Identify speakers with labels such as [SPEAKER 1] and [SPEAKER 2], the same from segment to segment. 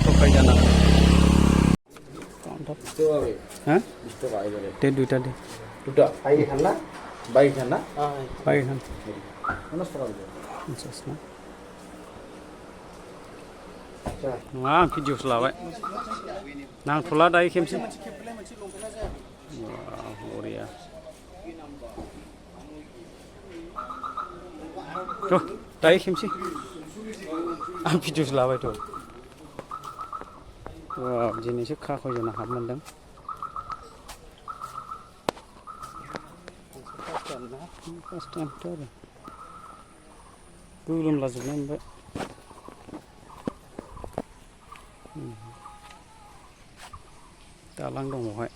[SPEAKER 1] tokai jana. Hah? Deh duita deh.
[SPEAKER 2] Duda, baik kan lah? Baik kan lah?
[SPEAKER 1] Baik kan?
[SPEAKER 2] Mana sekarang?
[SPEAKER 1] Insasna. Nah, video selawat. Nang pula dah ikham sih. Wah, Gloria. Tuh, dah ikham sih. Video selawat tuh. Wah, jenisnya kau jangan hamil dong. First time tuh. Belum lazim mbak. Dalang dong mau.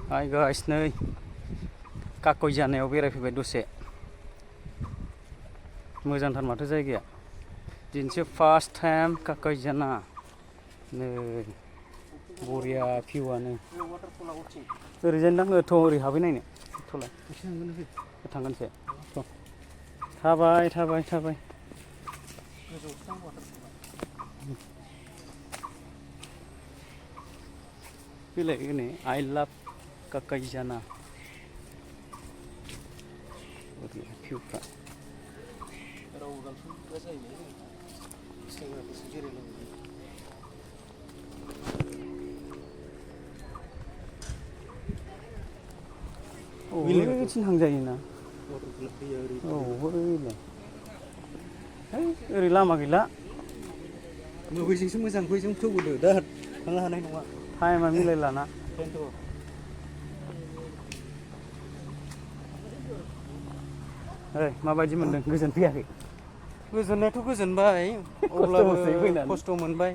[SPEAKER 1] Hai guys, nih kakoi janaयाव बेरायफैबाय दसे मोजांथार माथो जायगाया दिनैसो first time kakoi jana नै बरिया भिउआनो ओरैजाय दां थ' ओरै हाबहैनायनो थ'लाय थांगोनसो थ' थाबाय फैलाय नै I love kakoi jana बरिया भिउफ्रा बैथिं थांजायोना औ बैलाय ओरै लामा गैला
[SPEAKER 2] बैजोंसो मोजां बैजों थौबोदो दा थांनो हानाय नङा
[SPEAKER 1] टाइमा मिलायलाना माबायदि मोनदों गोजोन फैयाखै
[SPEAKER 2] गोजोननायाथ' गोजोनबाय अब्लाबो खस्थ' मोनबाय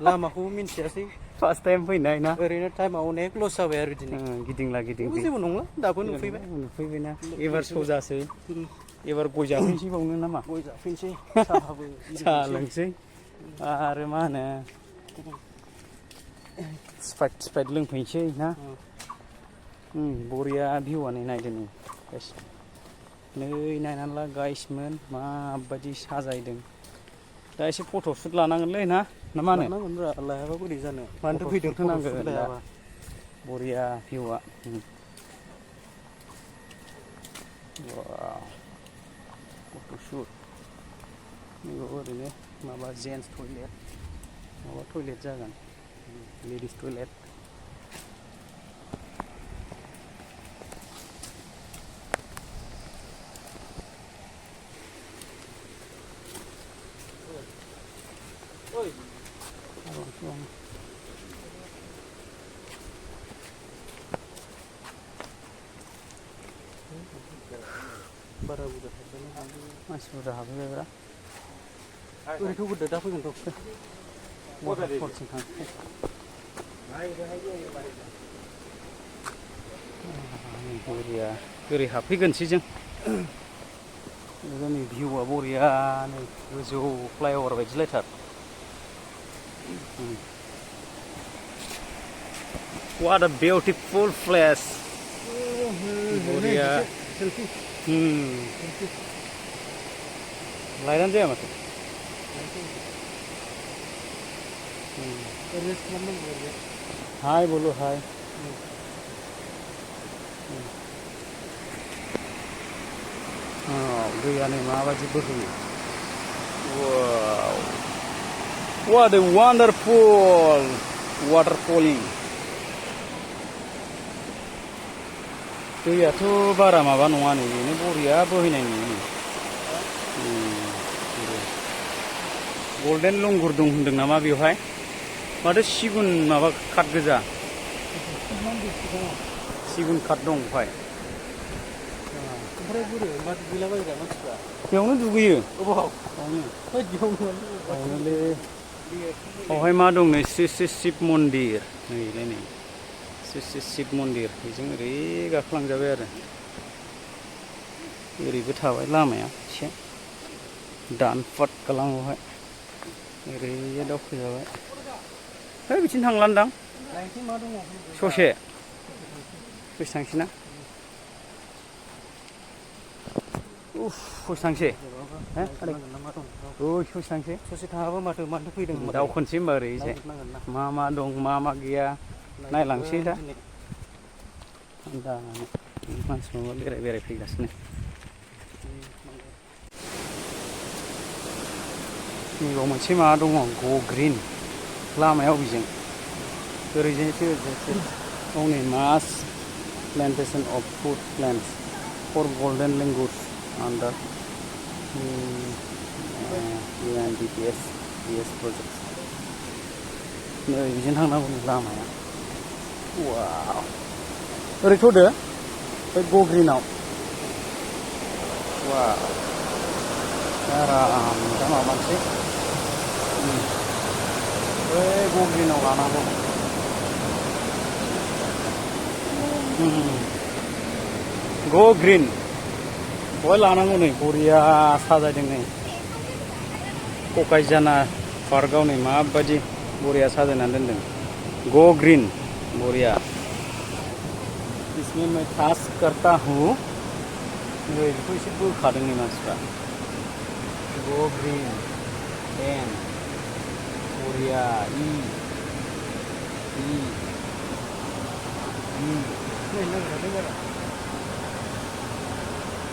[SPEAKER 2] लामाखौ मिन्थियासै
[SPEAKER 1] फार्स्ट टाइम फैनाय ना
[SPEAKER 2] ओरैनो टाइमा अनेक लस जाबाय आरो दिनै
[SPEAKER 1] गिदिंला
[SPEAKER 2] जेबो नंला दाबो
[SPEAKER 1] नुफैबायना एबार सौजासै एबार गय जाफैनोसै बावनो नामा
[SPEAKER 2] गय जाफैनोसै
[SPEAKER 1] साहा लोंसै आरो मा होनो स्प्राइट लोंफैनोसै ना बरिया भिउआनो नायदो नै नै नायनानै ला गाइसमोन माबायदि साजायदों दा एसे फट' शुट लानांगोनलै ना मा होनो
[SPEAKER 2] लायाबा बोरै जानो मानोथो फैदों
[SPEAKER 1] होनांगोन दा बरिया भिउआ फट' शुट ओरैनो माबा जेन्टस टयलेट माबा टयलेट जागोन लेडिस टयलेट
[SPEAKER 2] बारा बुरजा थांबाय
[SPEAKER 1] मानसि बुरजा हाबहैबायब्रा
[SPEAKER 2] ओरैथ' बुरजा दा फैगोनथ'
[SPEAKER 1] वाटारफलसिम थांसै बरिया ओरै हाबफैगोनसै जों जोंनि भिउआ बरिया नै गोजौ flyover बायदिलायथार What a beautiful place. Boriya. Layanan जाया माथो हाय बोलो हाय दैयानो माबायदि बोहैयो What a wonderful waterfalling दैयाथ' बारा माबा नङा नै बेनो बरिया बोहैनाय नुयो गल्डेन लंगुर दं होनदों नामा बेवहाय माथो सिगुन माबा काट गोजा सिगुन काट दं बेवहाय
[SPEAKER 2] ओमफ्राय बोरै मा दुगैलाबायग्रा मानसिफ्रा
[SPEAKER 1] बेयावनो दुगैयो
[SPEAKER 2] बावनोलै
[SPEAKER 1] बेवहाय मा दं नै श्री श्री शिब मन्दिर नैलाय नै श्री श्री शिब मन्दिर बेजों ओरै गाखोलांजाबाय आरो ओरैबो थाबाय लामाया एसे दानफाट खालामबाय ओरैजाय दावखोजाबाय है बिथिं थांलांदां ससे थांसै ना ससे थांसै हो आदै ससे थांसै
[SPEAKER 2] ससे थाङाबा माथो फैदों
[SPEAKER 1] दावखोनोसै होमबा ओरैजाय मा दं मा गैया नायलांसै दा दा मानसिफ्रा बेराय फैगासिनो नैबाव मोनसे माबा दङ ग ग्रिन लामायाव बिजों ओरैजायसो गावनि mass plantation of food plants for golden langurs under UNDPS project नै बिजों थांनांगौ लामाया वाव ओरै थ'दो बे ग ग्रिनाव वाव आराम दा माबानोसै बै ग ग्रिनाव लानांगौ ग ग्रिन बहाय लानांगौ नै बरिया साजायदों नै ककाइजाना पार्कआव नै माबायदि बरिया साजायनानै दोनदों ग ग्रिन बरिया इसमें मैं टास्क करता हूँ नै बेखौ एसे बोखादों नै मानसिफ्रा ग ग्रिन एन बरिया इ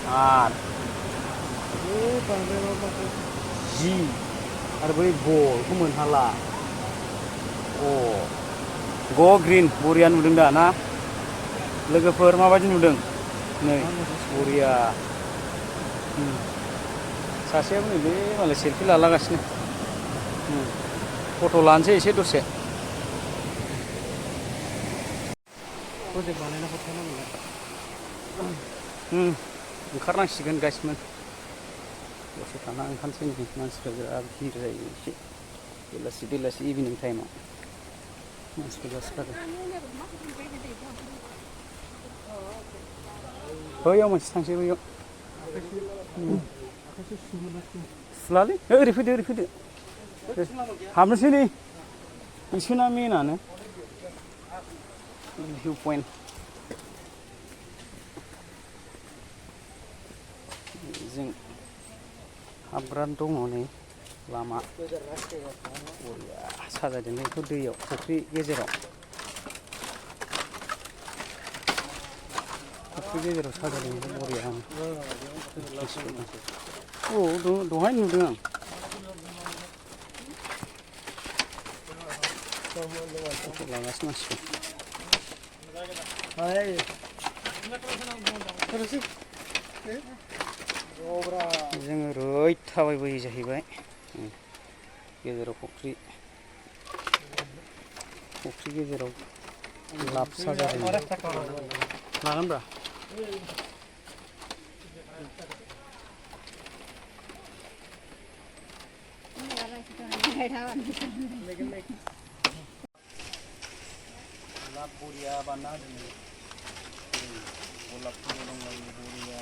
[SPEAKER 1] आर जि आरो बै ग'खौ मोनहाला ग ग्रिन बरिया नुदों दा ना लोगोफोर माबायदि नुदों नै बरिया सासेयाबो नै बे मालाय सेलफि लालागासिनो फट' लानोसै एसे दसे
[SPEAKER 2] प्रजेक्ट बानायना हरथारनांगोन
[SPEAKER 1] ओंखारनांसिगोन गासिबो दसे थाना ओंखारसै नै मानसिफ्रा बिराद भिर जायो एसे बेलासि इभिनिं टाइमाव मानसिफोर जासिगारो बैयाव मोनसे थांसै बैयाव सुलालै ओरै फैदो हाबनोसै नै बिसोरना मेनानो भिउ पइन्ट जों हाबग्रा दङ नै लामा बरिया साजायदों बेखौ दैयाव फुख्रि गेजेराव साजायदों बरिया दहाय नुदों आं लागासिनो मानसिफोर जोङो ओरै थाबायबोयो जाहैबाय गेजेराव फुख्रि गेजेराव लाब साजायदों लागोनब्रा लाब बरिया बानायना होदों गलाब फुल दंलायो बरिया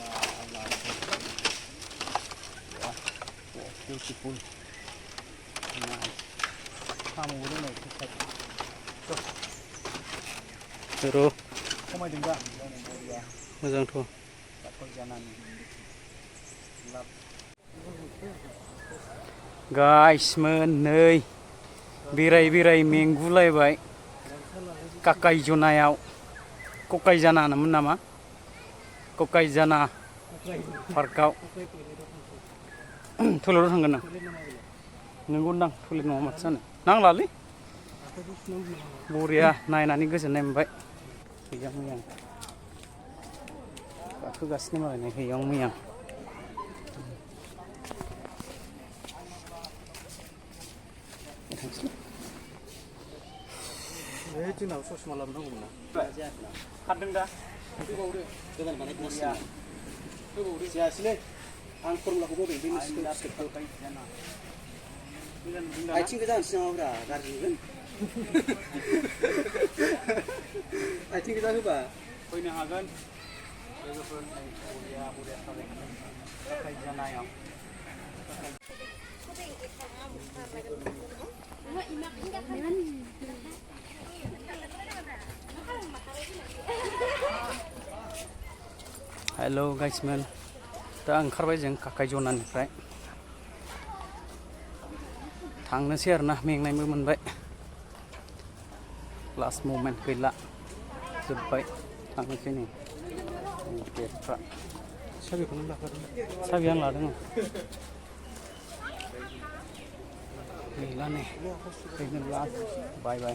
[SPEAKER 1] बिउटिफुल साम'बो दं र' खमायदों दा मोजांथ' गाइसमोन नै बेराय मेंगुलायबाय ककाइजाना होनोमोन नामा ककाइजाना पार्कआव टयलेटआव थांगोन आं नंगौदां टयलेट नङा माथो जानो नांलालै बरिया नायनानै गोजोननाय मोनबाय हैयां मैयां गाखोगासिनो मालाय नै हैयां मैयां
[SPEAKER 2] जोंनाव ससमा लाबोनांगौमोन ना
[SPEAKER 1] खारदों दा
[SPEAKER 2] फैबावदो गोदान बानायफिननांसिगोन जायासैलै आं फर्मुलाखौ बबे आथिं गोजा होनसै नामाब्रा गाज्रि नुगोन आथिं गोजा होबा
[SPEAKER 1] फैनो हागोन लोगोफोर बरिया ककाइजानायाव हेलो गाइसमैन दा ओंखारबाय जों काकायजनानिफ्राय थांनोसै आरोना मेंनायबो मोनबाय लास्ट ममेन्ट गैला जोब्बाय थांनोसै नै गेटफ्रा
[SPEAKER 2] साबिखौनो लाखादों
[SPEAKER 1] साबिया आं लादों गैला नै फैगोन लास्ट बाय बाय